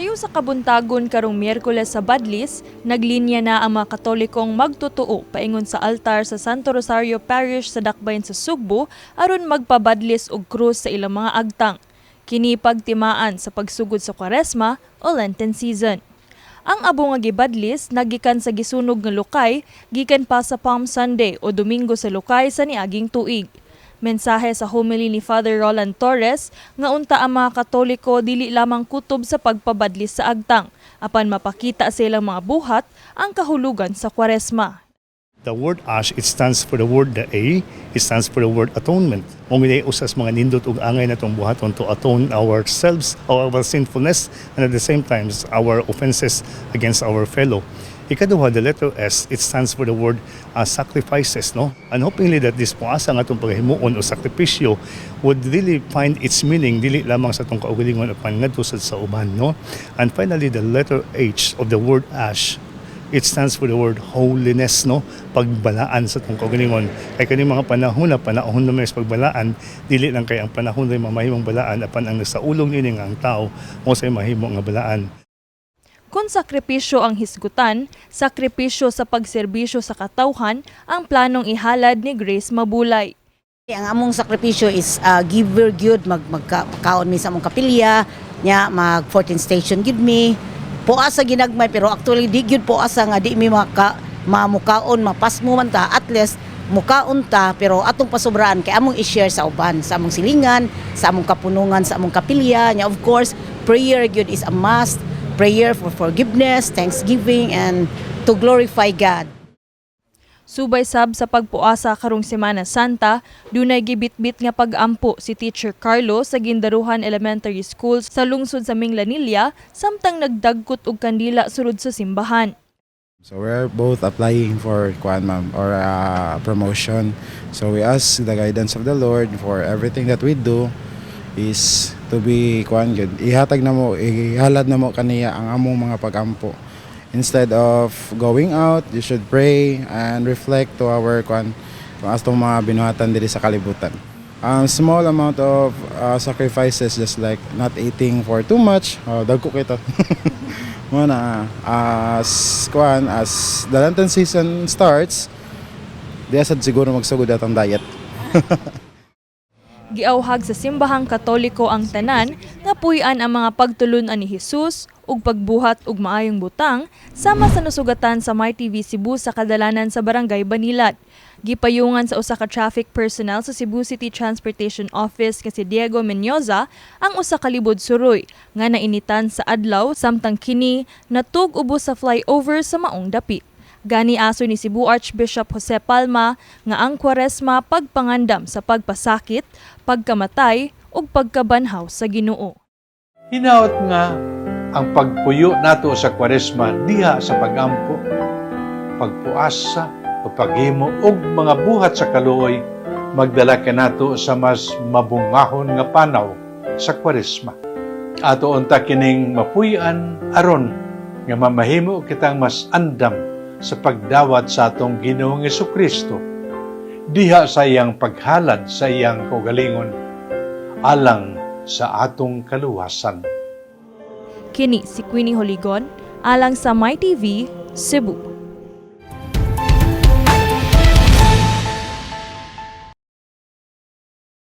Sayo sa kabuntagon karong Miyerkules sa Badlis, naglinya na ang mga Katolikong magtotoo paingon sa altar sa Santo Rosario Parish sa Dakbayan sa Sugbo aron magpabadlis og krus sa ilang mga agtang. Kini pagtimaan sa pagsugod sa Kwaresma o Lenten season. Ang abo nga gibadlis nagikan sa gisunog nga lukay gikan pa sa Palm Sunday o Domingo sa Lukay sa niaging tuig. Mensahe sa homily ni Father Roland Torres nga unta ang mga Katoliko dili lamang kutob sa pagpabadlis sa agtang apan mapakita sa ilang mga buhat ang kahulugan sa Kwaresma. The word ash, it stands for the word, the A, it stands for the word atonement. Mao ni usas mga nindot ug angay natong buhaton to atone ourselves, our sinfulness, and at the same time, our offenses against our fellow. Ikaduha, the letter S, it stands for the word sacrifices, no? And hopingly that this puasa nga atong paghimuon o sakripisyo would really find its meaning dili lamang sa atong kaugalingon apan ngadto sad sa uban, no? And finally, the letter H of the word ash, it stands for the word holiness, no? Pagbalaan sa atong kaugalingon. Kay kaning mga panahon na panahon naman sa pagbalaan, dili lang kay ang panahon ray mamahimong balaan apan ang nasa ulong niini nga ang tao mao say mahimo nga balaan. Kung sakripisyo ang hisgutan, sakripisyo sa pagserbisyo sa katawhan ang planong ihalad ni Grace Mabulay. Ang among sakripisyo is giver gyud, mag magkaon mi sa among kapilya nya, mag 14 station gyud mi. Puasa ginagmay, pero actually di gyud puasa nga di mi maka mamukaon, mapasmo man ta. At least mukaon ta, pero atong pasubraan kay among i-share sa uban, sa among silingan, sa among kapunungan, sa among kapilya nya. Of course, prayer gyud is a must, prayer for forgiveness, thanksgiving and to glorify God. Subay sab sa pagpuasa karong Semana Santa, dunay gibitbit nga pag-ampo si Teacher Carlo sa Guindaruhan Elementary School sa lungsod sa Minglanilla samtang nagdagkot og kandila sulod sa simbahan. So we're both applying for kuan, ma'am, or promotion. So we ask the guidance of the Lord for everything that we do is to be kuan gyud. Ihatag namo, ihalad namo kaniya ang among mga pagampo. Instead of going out, you should pray and reflect to our kuan kung atong mga binuhatan diri sa kalibutan. Small amount of sacrifices, just like not eating for too much. Oh, dagko kita. Mao na as kuan, as the Lenten season starts, di sad siguro magsugod atong diet. Giawhag sa Simbahang Katoliko ang tanan nga puy-an ang mga pagtulun-an ni Jesus ug pagbuhat og maayong butang, sama sa nasugatan sa MyTV Cebu sa kadalanan sa Barangay Banilad. Gipayungan sa usa ka traffic personnel sa Cebu City Transportation Office nga si Diego Menyoza ang usa ka libod suroy nga nainitan sa adlaw samtang kini natug ubos sa flyover sa maong dapit. Gani aso ni Cebu Archbishop Jose Palma nga ang Kwaresma pagpangandam sa pagpasakit, pagkamatay ug pagkabanhaw sa Ginoo. Hinaot nga ang pagpuyo nato sa Kwaresma diha sa pagampo, pagpuasa o paghimo og mga buhat sa kaluoy magdala kanato sa mas mabungahon nga panaw sa Kwaresma. Ato unta kining mapuy-an aron nga mamahimo kitang mas andam sa pagdawat sa atong Ginoong Kristo diha sa iyang paghalad sa iyang kaugalingon alang sa atong kaluwasan. Kini si Queenie Holigon alang sa MyTV Cebu.